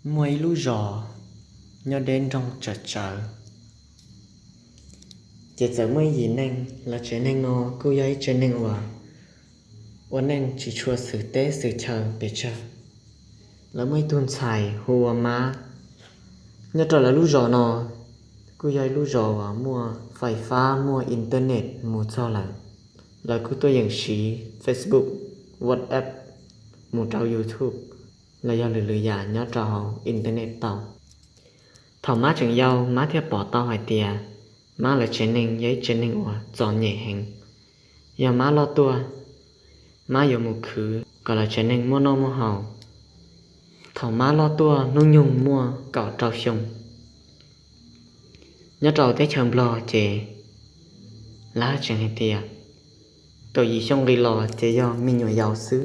Muaj ib lub zos nyob deb nroog tsawv tsawv, ces txawm muaj ib yim neeg. Lawv tsev neeg no kuj yog ib tsev neeg uas ua neej tsis tshua xwm teb xwm chaw pes tsawg. Lawv muaj ib tug ntxhais hu ua Mab. Nyob rau lawv lub zos no kuj yog ib lub zos uas muaj fais fab muaj internet mus txog lawm. Lawv kuj tuaj yeem siv Facebook, WhatsApp, mus rau YouTube los yog lwm lwm yam nyob rau hauv internet tau. Thaum Mab tseem yau, Mab thiaj pom tau hais tias Mab lawv tsev neeg yog ib tsev neeg uas txom nyem heev. Yog Mab loj tuaj, Mab yuav mus khwv kom lawv tsev neeg muaj noj muaj haus. Thaum Mab loj tuaj hnub nyoog muaj kaum rau xyoo, nyob rau teb chaws Nplog ces lawv tseem hais tias kaum yim xyoo nqis los ces yog me nyuam yaus xwb.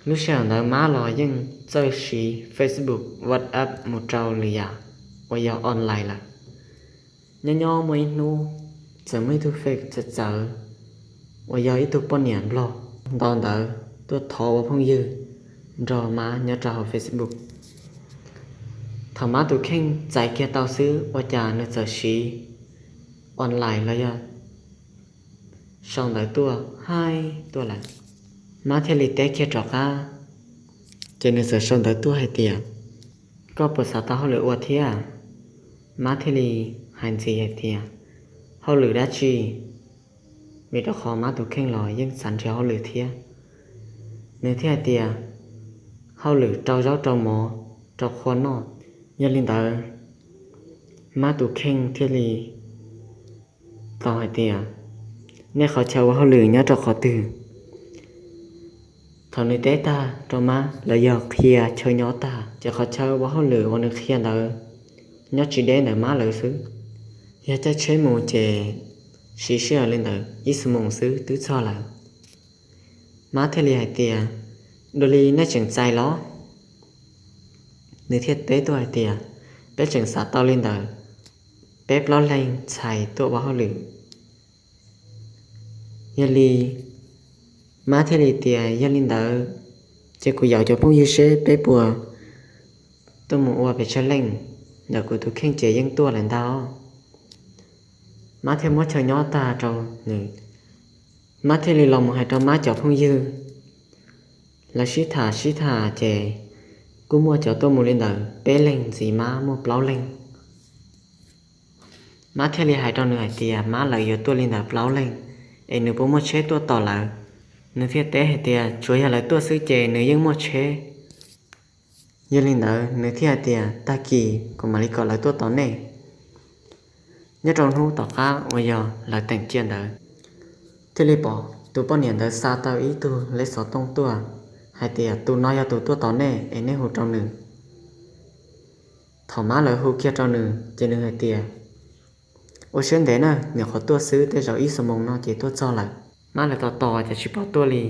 Lub sij hawm ntawd Mab los yeej txawj siv Facebook, WhatsApp mus rau lwm yam uas yog online lawm. Nyob nyob muaj ib hnub, txawm muaj ib tug fej txawv txawv uas yog ib tug poj niam Nplog ntau ntawd tuaj thov ua phooj ywg nrog Mab nyob rau hauv Facebook. Thaum Mab tus kheej txais kiag tau xwb ua cas nws txawm siv online los yog sau ntawv tuaj haib tuaj lawm. Mab thiaj li teb kiag rov qab, ces nws txawm sau ntawv tuaj hais tias, koj puas xav tau hauj lwm ua thiab? Mab thiaj li hais ntxiv hais tias, hauj lwm dab tsi? Vim rau qhov Mab tus kheej los yeej xav nrhiav hauj lwm thiab. Nws thiaj hais tias, hauj lwm rau zaub rau mov rau qhua noj. Yog li ntawd, Mab tus kheej thiaj li tau hais tias, nej qhov chaw ua hauj lwm nyob rau qhov twg? Thaum nws teb tag rau Mab los yog qhia chaw nyob tag, ces qhov chaw ua hauj lwm uas nws qhia ntawd nyob tsis deb ntawm Mab lawv xwb. Yog caij tsheb mus ces siv sij hawm li ntawm ib xuab moos xwb twb txog lawm. Mab thiaj li hais tias, dua li nej tseem txais los? Nws thiaj teb tuaj hais tias, peb tseem xav tau li ntawm peb plaub leeg txhais tuaj ua hauj lwm. Yog li, Mab thiaj li tias, yog li ntawd ces kuv yaum cov phooj ywg seb peb puas tuaj mus ua pes tsawg leej, ntawm kuv tus kheej ces yeej tuaj lawm ntag. Mab thiaj muab chaw nyob tag rau nws, Mab thiaj li los mus hais rau Mab cov phooj ywg. Lawv sib tham sib tham ces kuj muaj cov tuaj mus li ntawm peb leeg, ntxiv Mab muaj plaub leeg. Mab thiaj li hais rau nws hais tias Mab lawv yuav tuaj li ntawm plaub leeg, es nws puas muaj tsheb tuaj tos lawv? Nws thiaj teb hais tias tsuav yog lawv tuaj xwb ces nws yeej muaj tsheb. Yog li ntawd nws thiaj hais tias tag kis kuv mam li kom lawv tuaj tos nej. Nyob rau hnub tom qab uas yog lawv teem cia ntawd, thiaj li pom tus poj niam ntawd xa tau ib tug lej xov tooj tuaj hais tias tus no yog tus tuaj tos nej es nej hu rau nws. Thaum Mab lawv hu kiag rau nws ces nws hais tias, ua siab ntev na, nyuam qhuav tuaj xwb, tej zaum ib xuab moos no ces tuaj txog lawm. Mab lawv tos tos ces tsis pom tuaj li.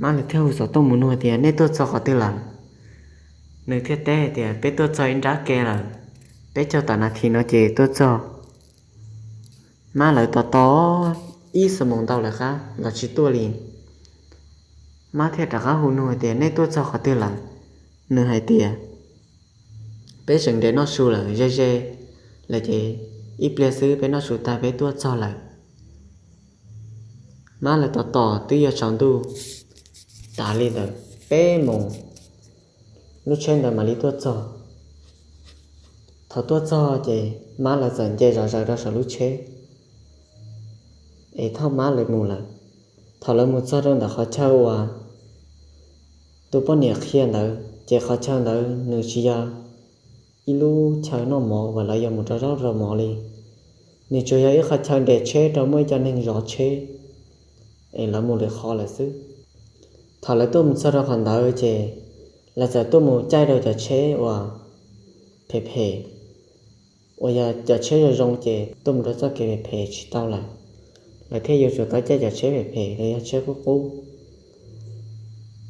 Mab lawv thiaj hu xov tooj mus nug tias nej tuaj txog qhov twg lawm? Nws thiaj teb hais tias peb tuaj txog ib nrab ke lawm, peb caug tam nas this no ces tuaj txog. Mab lawv tos tos ib xuab moos ntau lawm qab los tsis tuaj li. Mab thiaj rov qab hu nug hais tias nej tuaj txog qhov twg lawm? Nws hais tias peb tseem nres noj su lawm ze ze lawm ces ib pliag xwb peb noj su tag peb tuaj txog lawm. Mab lawv tos tos twb yuav tsaus ntuj, tas li ntawm peb moos lub tsheb ntawd mam li tuaj txog. Thaum tuaj txog ces Mab lawv txawm nce zom zaws rau saum lub tsheb es thauj Mab lawv mus lawm. Thaum lawv mus txog rau ntawm qhov chaw uas tus poj niam qhia ntawd ces qhov chaw ntawd nws tsis yog ib lub chaw noj mov uas lawv yuav mus rau zaub rau mov li. Nws tsuas yog ib qhov chaw nres tsheb rau muaj ib co neeg zov tsheb es lawv mus lwm qhov lawm xwb. Thaum lawv tuaj mus txog rau qhov ntawd ces lawv txawm tuaj mus caij rau cov tsheb uas phem phem, uas yog cov tsheb zoo zoo ces tuaj mus rau txoj kev phem phem tsis tau lawm. Lawv thiaj yuav tsum tau caij cov tsheb phem phem los yog tsheb qub qub.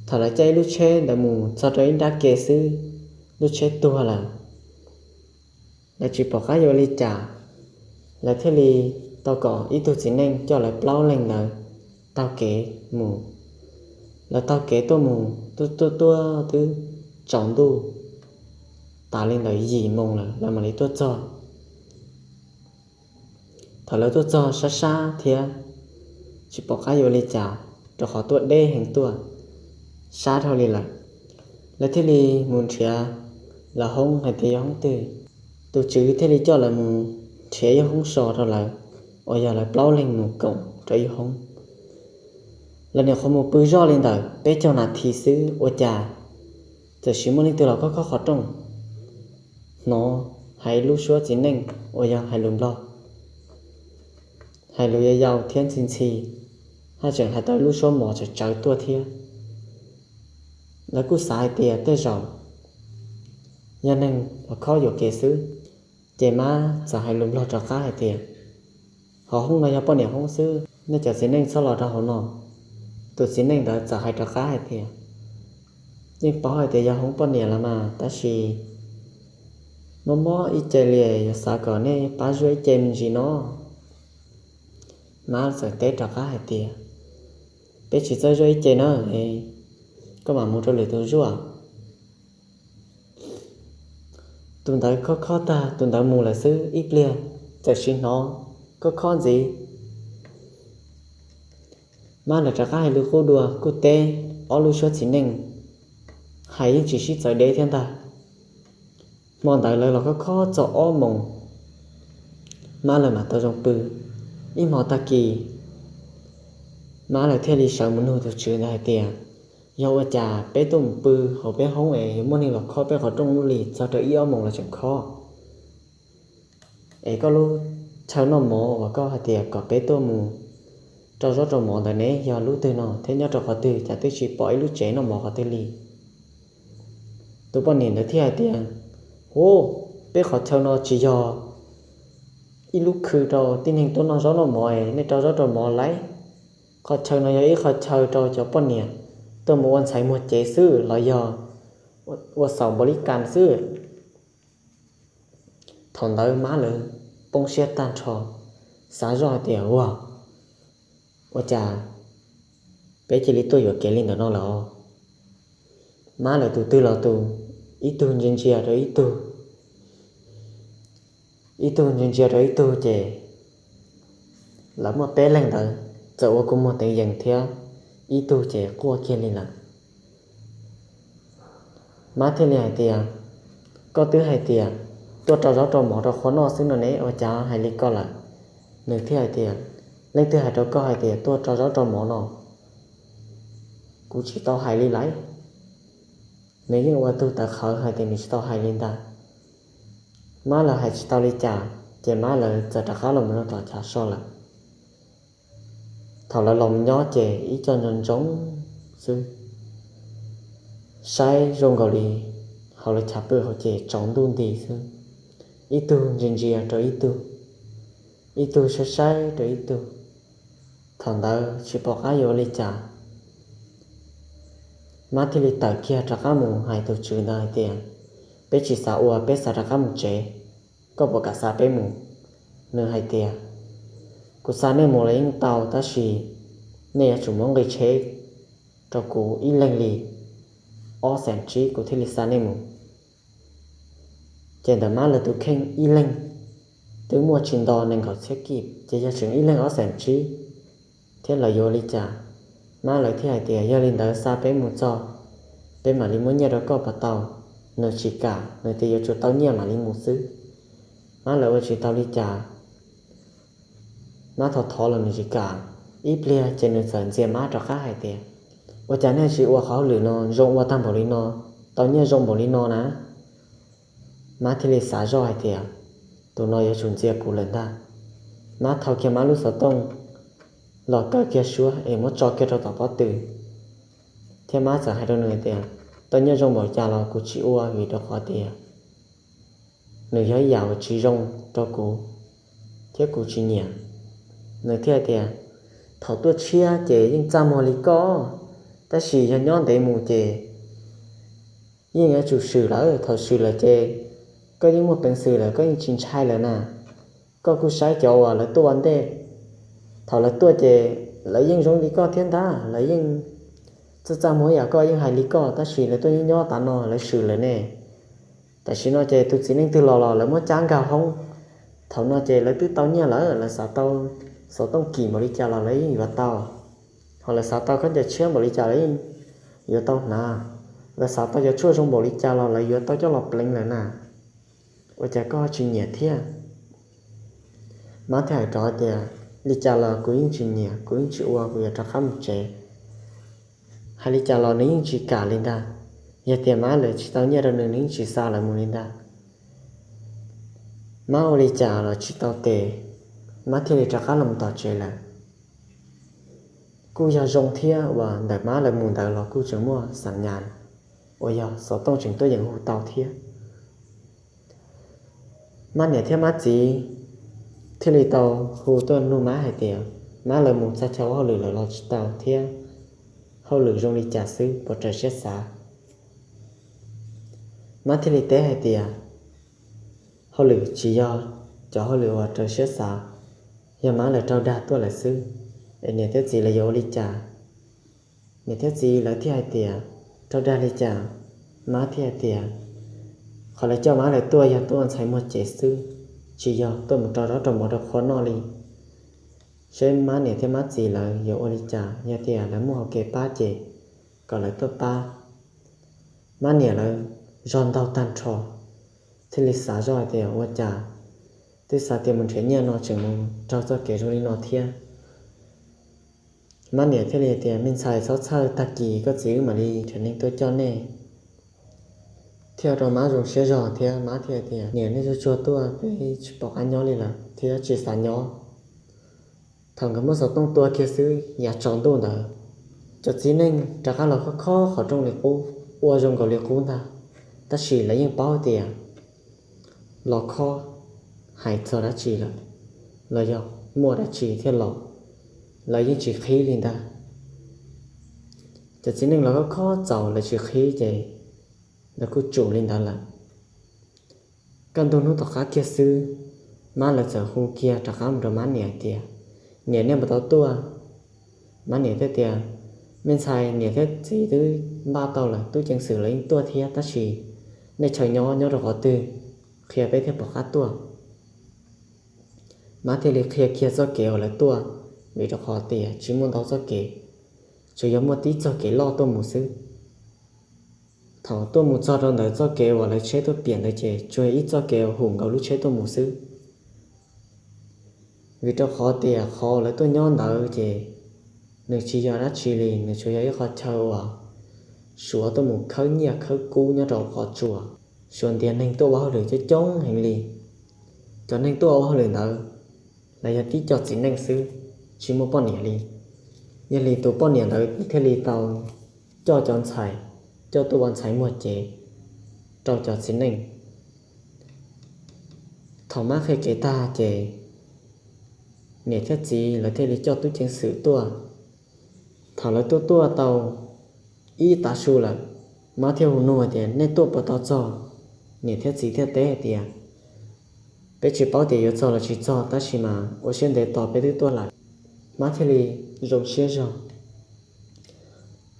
Thaum lawv caij ib lub tsheb ntawd mus txog rau ib nrab ke xwb, lub tsheb tuag lawm. Lawv tsis pom qab yuav li cas, lawv thiaj li tau kom ib tug txiv neej coj lawv plaub leeg ntawd taug kev mus. Lawv taug kev tuaj mus tuaj tuaj twb tsaus ntuj, tas li ntawm yim moos lawm lawv mam li tuaj txog. Thaum lawv tuaj txog sab sab thiab, tsis pom qab yuav ua li cas, rau qhov tuaj deb heev tuaj, sab dhau li lawm. Lawv thiaj li mus nrhiav lawv hoob hais tias yog hoob twg. Tus tswv thiaj li coj lawv mus nrhiav ib hoob so rau lawv, uas yog lawv plaub leeg mus koom rau ib hoob. Lawv nyuam qhuav mus pw zoj li ntawm peb caug nas this xwb ua cas txawm sis muaj leej twg los khob khob qhov rooj, hnov hais lub suab txiv neej uas yog hais lus Nplog, hais lus yau yau thiab ntxhi ntxhi, haj tseem hais tau lub suab mov tsawv tsawv tuaj thiab. Lawv kuj xav hais tias tej zaum yog neeg los khob yuam kev xwb, ces mab txawm hais lus Nplog rov qab hais tias, hauv hoob no yog poj niam hoob xwb, nej cov txiv neej txhob los rau hauv no. Tus txiv neej ntawd txawm hais rov qab hais tias, yeej paub hais tias yog hoob poj niam los mas, tab sis mob mob ib ce li, yuav xav kom nej pab zuaj ib ce me ntsis no. Mab txawm teb rov qab hais tias, peb tsis txawj zuaj ib ce na, koj mam mus rau lwm tus zuaj. Tus ntawd khob khob tag tus ntawd mus lawm xwb, ib pliag txawm sim hnov khob khob ntxiv. Mab lawv rov qab hais lus qub dua kuj teb ob lub suab txiv neej, hais yeej tsis sib txawv deb thiab ntag. Hmo ntawd lawv los khob khob txog ob moos, mab lawv mam tau zoo pw. Ib hmo tag kis, mab lawv thiaj li sawv mus nug tus tswv ntawd hais tias, yog ua cas peb tuaj mus pw hauv peb hoob es yuav muaj neeg los khob peb qhov rooj ub li txog rau ib ob moos los tseem khob, es koj lub chaw noj mov uas koj hais tias kom peb tuaj mus rau zaub rau mov ntawd ne yog lub twg no thiab nyob rau qhov twg, cas twb tsis pom ib lub tsev noj mov qhov twg li? Tus poj niam ntawd thiaj hais tias, hu, peb qhov chaw no tsis yog ib lub khw rau tib neeg tuaj noj zaub noj mov, nej rau zaub rau mov lauj. Qhov chaw no yog ib qhov chaw rau cov poj niam tuaj mus ua ntxhais muag cev xwb los yog ua xaum npaum li kas xwb. Thaum ntawd mab lawv poob siab tag nrho, xav zoj hais tias, ua, ua cas peb cia li tuaj yuam kev li ntawm no lawm? Mab lawv tus twg los tus, ib tug ntsia ntsia rau ib tug, ib tug ntsia ntsia rau ib tug ces lawv muaj peb leeg ntawd txawm ua kua muag teev yees thiab, ib tug ces quaj kiag li lawm. Mab thiaj li hais tias, koj twb hais tias tuaj rau zaub rau mov rau qhua noj xwb no ne, ua cas hais li ko lawm? Nws thiaj hais tias, leej twg hais rau koj hais tias tuaj rau zaub rau mov no? Kuv tsis tau hais li lauj. Nws yeej ua tug tawv qhawv hais tias nws tsis tau hais li ntag. Mab lawv hais tsis tau li cas, ces mab lawv txawm rov qab los mus rau tom chav so lawm. Thaum lawv los mus nyob ces ib co ntsoov ntsoov xwb, saib zoo nkaus li hauv lawv chav pw hauv ces tsaus ntuj nti xwb, ib tug ntsia ntsia rau ib tug, ib tug saib saib rau ib tug. Thaum ntawd tsis pom qab yuav ua li cas, mab thiaj li tawm kiag rov qab mus hais tus tswv ntawd hais tias, peb tsis xav ua, peb xav rov qab mus tsev, koj puas kam xa peb mus? Nws hais tias, kuv xa nej mus los yeej tau, tab sis nej yuav tsum muab nqi tsheb rau kuv ib leeg li ob xees tsib kuv thiaj li xa nej mus. Ces ntawm mab lawv tus kheej ib leeg twb muaj tsis nto nees nkaum txhiab kib, ces yog tseem ib leeg ob xees tsib thiab lawv yuav ua li cas? Mab lawv thiaj hais tias, yog li ntawd xa peb mus txog, peb mam li muab nyiaj rau koj puas tau? Nws tsis kam, nws tias yuav tsum tau nyiaj mam li mus xwb. Mab lawv ua tsis tau li cas, mab thov thov los nws tsis kam. Ib pliag ces nws txawm ntxias mab rov qab hais tias, ua cas nej tsis ua qhov hauj lwm no zoo ua tag npaum li no, tau nyiaj zoo npaum li no na? Mab thiaj li xav zoj hais tias, tus no yuav tsum ntxias kuv lawm ntag. Mab thau kiag mab lub xov tooj los kaw kiag suab es muab tso kiag rau tom pob tw, thiab mab txawm hais rau nws hais tias, tau nyiaj zoo npaum cas los kuv tsis ua, vim rau qhov tias nws yog ib yam uas tsis zoo rau kuv thiab kuv tsis nyiam. Nws thiaj tias, thaum tuaj tshiab ces yeej txaj muag li koj, tab sis yog nyob ntev mus ces yeej yuav tsum swm lawm. Thaum swm lawm ces koj yeej muaj peev xwm lawm, koj yeej tsis ntshai lawm na. Koj kuj saib cov uas lawv tuaj ua ntej, thaum lawv tuaj ces lawv yeej zoo li koj thiab ntag, lawv yeej Txaj txaj muag yam koj yeej hais li koj, tab sis lawv tuaj nyob nyob tav no lawv swm lawm ne. Tam sim no ces tus txiv neej twg los los lawv muab cab nkag hoob. Thaum no ces lawv twb tau nyiaj lawm, lawv xav tau xov tooj kim npaum li cas los lawv yeej yuav tau, ho lawv xav tau khaub ncaws tshiab npaum li cas lawv yeej yuav tau hnav, lawv xav tau cov tshuaj zoo npaum li cas los lawv yuav tau coj los pleev lawm na. Ua cas koj tsis nyiam thiab? Mab thiaj hais rov tias, li cas los kuv yeej tsis nyiam, kuv yeej tsis ua, kuv yuav rov qab mus tsev. Hais li cas los nws yeej tsis kam li ntag. Yog tias Mab lawv tsis tau nyiaj rau nws, nws yeej tsis xa lawv mus li ntag. Mab ua li cas los tsis tau tes, Mab thiaj li rov qab los tom tsev lawm. Kuj yog zoo thiab uas ntawm Mab lawv mus ntawd los kuj tseem muaj xam nyas uas yog xov tooj tseem tuaj yeem hu tau thiab. Mab niam thiab Mab txiv thiaj li tau hu tuaj nug Mab hais tias, Mab lawv mus txog chaw ua hauj lwm lawm los tsis tau thiab, hauj lwm zoo li cas xwb puas raws siab xav? Mab thiaj li teb hais tias, hauj lwm tsis yog cov hauj lwm uas raws siab xav, yog Mab lawv raug dag tuaj lawm xwb, es niam thiab txiv lawv yuav ua li cas? Niam thiab txiv lawv thiaj hais tias, raug dag li cas? Mab thiaj hais tias, qhov lawv coj Mab lawv tuaj yog tuaj ua ntxhais muag cev xwb, tsis yog tuaj mus rau zaub rau mov rau qhua noj li. Seb Mab niam thiab Mab txiv lawv yuav ua li cas, yog tias lawv muaj hauv kev pab ces kom lawv tuaj pab. Mab niam lawv zog ntaug tag nrho, thiaj li xav zoj hais tias ua cas twb xav tias mus nrhiav nyiaj no tseem mus raug txoj kev zoo li no thiab. Mab niam thiaj li tias, me ntxhais, txhob txhawj, tag kis koj txiv wb mam li nrhiav neeg tuaj coj nej. Thiaj ua rau Mab zoo siab zog thiab Mab thiaj tias, niam, nej tsuag tsuag tuaj, peb tsis pom qab nyob li lawm thiab tsis xav nyob. Thaum nkawd muab xov tooj tua kiag xwb yav tsaus ntuj ntawd, cov txiv neej rov qab los khob khob qhov rooj li qub, ua zoo nkaus li qub ntag. Tab sis lawv yeej paub tias los khob hais txog dab tsi lawm, los yog muaj dab tsi thiaj los, lawv yeej tsis qhib li ntag. Cov txiv neej los khob khob txaus lawv tsis qhib ces lawv kuj tsum li ntawd lawm. Kaj ntug hnub tom qab kiag xwb, Mab lawv txawm hu kiag rov qab mus rau Mab niam tias, niam, nej puas tau tuaj? Mab niam thiaj tias, me ntxhais, niam thiab txiv twb npaj tau lawm, tub ceev xwm lawv yeej tuaj thiab, tab sis nej chaw nyob nyob rau qhov twg, qhia peb thiaj pom qab tuaj. Mab thiaj li qhia kiag txoj kev uas lawv tuaj, vim rau qhov tias tsis muaj ntau txoj kev, tsuas yog muaj tib txoj kev loj tuaj mus xwb. Thaum tuaj mus txog rau ntawm txoj kev uas lawv tsheb tuaj piam ntawd ces tsuas yog ib txoj kev uas hum nkaus lub tsheb tuaj mus xwb. Vim rau qhov tias qhov lawv tuaj nyob ntawd ces nws tsis yog dab tsi li, nws tsuas yog ib qho chaw uas Suav tuaj mus khawb nyiaj khawb kub nyob rau qhov tsua. Suav ntiav neeg tuaj ua hauj lwm coob coob heev li. Cov neeg tuaj ua hauj lwm ntawd los yog tib co txiv neej xwb, tsis muaj poj niam li. Yog li tus poj niam ntawd thiaj li tau coj cov ntxhais, coj tuaj ua ntxhais muag cev rau cov txiv neej. Thaum Mab qhia kev tag ces niam thiab txiv lawv thiaj li coj tub ceev xwm tuaj. Thaum lawv tuaj tuaj tau ib tav su lawm, Mab thiaj hu nug hais tias, nej tuaj puas tau txog? Niam thiab txiv thiaj teb hais tias, peb tsis paub tias yuav txog los tsis txog, tab sis mas ua siab ntev tos peb twb tuaj lawm. Mab thiaj li zoo siab zog.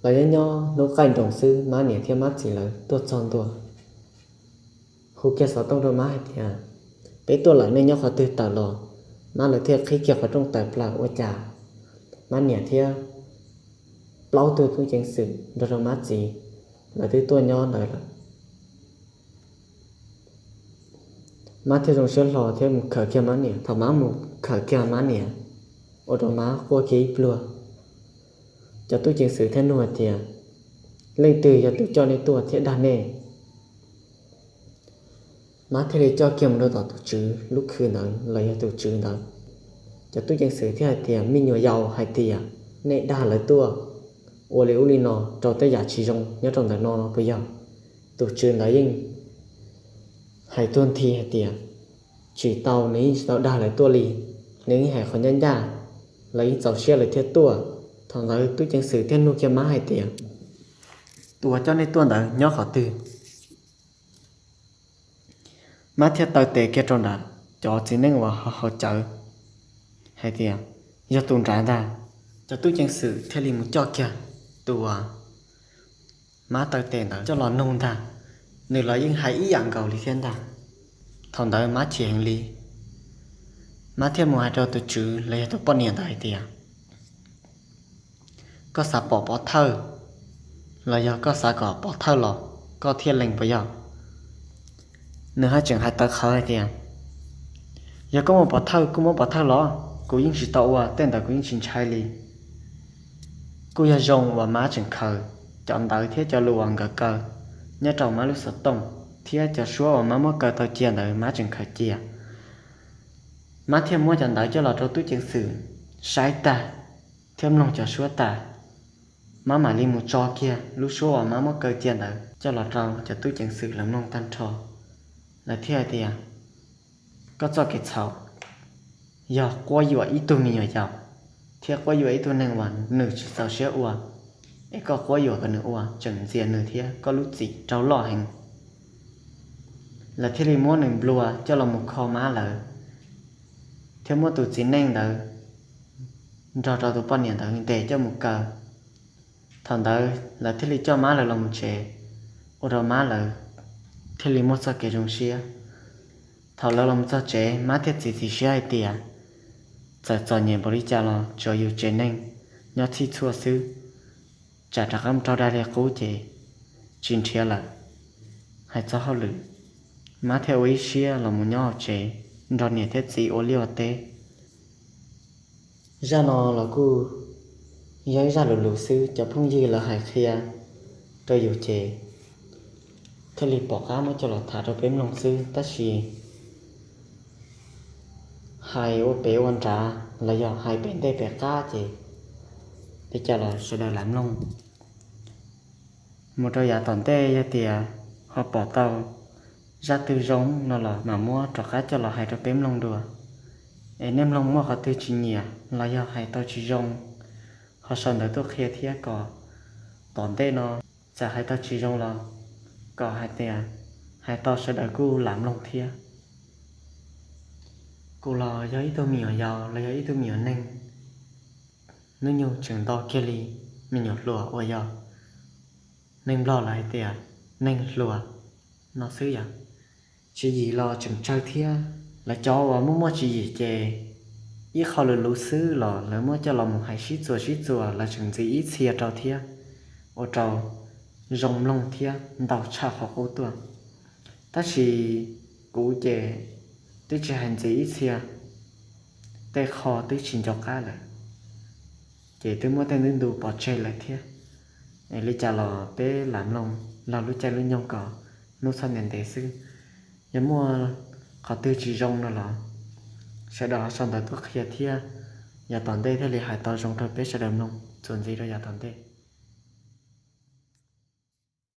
Los nyob nyob hnub qaij nroos xwb, Mab niam thiab Mab txiv lawv tuaj txog ntua, hu kiag xov tooj rau Mab hais tias, peb tuaj lawm, nej nyob qhov twg tawm los? Mab lawv thiaj qhib kiag qhov rooj tawm plaws, ua cas Mab niam thiab plaub tug tub ceev xwm nrog rau Mab txiv lawv twb tuaj nyob ntawd lawm. Mab thiaj zoo siab hlo thiab mus khawm kiag Mab niam. Thaum Mab mus khawm kiag Mab niam, ua rau Mab quaj kiag ib pluag. Cov tub ceev xwm thiaj nug hais tias, leej twg yog tus coj nej tuaj thiab dag nej? Mab thiaj li coj kiag mus rau tom tus tswv lub khw ntawd los yog tus tswv ntawd. Cov tub ceev xwm thiaj hais tias, me nyuam yaus hais tias nej dag lawv tuaj ua li ub li no rau tej yam tsis zoo nyob rau ntawm no puas yog? Tus tswv ntawd yeej hais tuag nthi hais tias, tsis tau, nws yeej tsis tau dag lawv tuaj li, nws yeej hais qhov ncaj ncaj, lawv yeej txaus siab lawv thiaj tuaj. Thaum ntawd tub ceev xwm thiaj nug kiag Mab hais tias, tus uas coj nej tuaj ntawd nyob qhov twg? Mab thiaj taw tes kiag rau nram cov txiv neej uas haus cawv hais tias, yog tus nrad ntag. Cov tub ceev xwm thiaj li mus coj kiag tus uas Mab taw tes ntawd coj los nug ntag, nws los yeej hais ib yam nkaus li thiab ntag. Thaum ntawd Mab chim heev li, Mab thiaj mus hais rau tus tswv los yog tus poj niam ntawd hais tias, koj xav pom pov thawj los yog koj xav kom pov thawj los koj thiaj lees puas yog? Nws haj tseem hais tawv qhawv hais tias, yog koj muaj pov thawj kuj muab pov thawj los, kuv yeej tsis tau ua, tej ntawd kuv yeej tsis ntshai li. Kuj yog zoo uas Mab tseem khaws cov ntawv thiab cov lus uas nkawd kaw nyob rau Mab lub xov tooj, thiab cov suab uas Mab muab kaw tau cia ntawd Mab tseem khaws cia. Mab thiaj muab cov ntawv coj los rau tub ceev xwm saib tag thiab mloog cov suab tas, Mab mam li mus tso kiag lub suab uas Mab muab kaw cia ntawd coj los rau cov tub ceev xwm lawv mloog tag nrho. Lawv thiaj hais tias, koj txoj kev txhaum yog quab yuam ib tug me nyuam yaus thiab quab yuam ib tug neeg uas nws tsis txaus siab ua, es koj quab yuam kom nws ua tseem ntxias nws thiab koj lub txim rau loj heev. Lawv thiaj li muab nws nplua coj los mus kho Mab lawv, thiab muab tus txiv neej ntawd nrog rau tus poj niam ntawd ntes coj mus kaw. Thaum ntawd lawv thiaj li coj Mab lawv los mus tsev, ua rau Mab lawv thiaj li muaj txoj kev zoo siab. Thaum lawv los mus txog tsev, Mab thiaj txiav txim siab hais tias, txawm txom nyem npaum li cas los tsuav yus tsev neeg nyob txhij txhua xwb, tsam rov qab mus raug dab li qub ces tsis nrhiav lawm. Hais txog hauj lwm, Mab thiaj ua ib siab los mus nyob hauv tsev nrog niam thiab txiv ua liaj ua teb. Zaj no los kuj yog ib zaj lus lus xwb, cov phooj ywg lawv hais qhia rau yus ces thiaj li pom qab muab coj los tham rau peb mloog xwb, tab sis hais ua pem ua nrad los yog hais pem ntej pem qab ces li cas los sawv daws lam mloog. Mus rau yav tom ntej yog tias ho pom tau zaj twg zoo no los mam muab rov qab coj los hais rau peb mloog dua. Es nej mloog muaj qhov twg tsis nyiam los yog hais tau tsis zoo, ho sau ntawv tuaj qhia thiab kom tom ntej no txawm hais tau tsis zoo los kom hais tias hais tau sawv daws kuj lam mloog thiab. Kuv los yog ib tug me nyuam yaus los yog ib tug me nyuam neeg, hnub nyoog tseem nto kiag li me nyuam hluas uas yog neeg Nplog lawv hais tias neeg hluas no xwb yom. Tswv yim los tseem tsawg thiab. Lawv cov uas muaj muaj tswv yim ces ib qho lus lus xwb los lawv muab coj los mus hais sib txuas sib txuas, lawv tseem ntxiv ib txhia rau thiab, ua rau zoo mloog thiab ntau tshaj qhov qub tuaj. Tab sis kuv ces twb tsis hais ntxiv ib txhia, tej qho twb tsis nco qab lawm, ces twb muab tej ntu ntu pov tseg lawm thiab. Li cas los peb lam mloog laug lub caij lub nyoog kom hnub txhob ntev ntev xwb. Yog muaj qhov twg tsis zoo no los sawv daws ho sau ntawv tuaj qhia thiab, yav tom ntej thiaj li hais tau zoo rau peb sawv daws mloog txuas ntxiv rau yav tom ntej.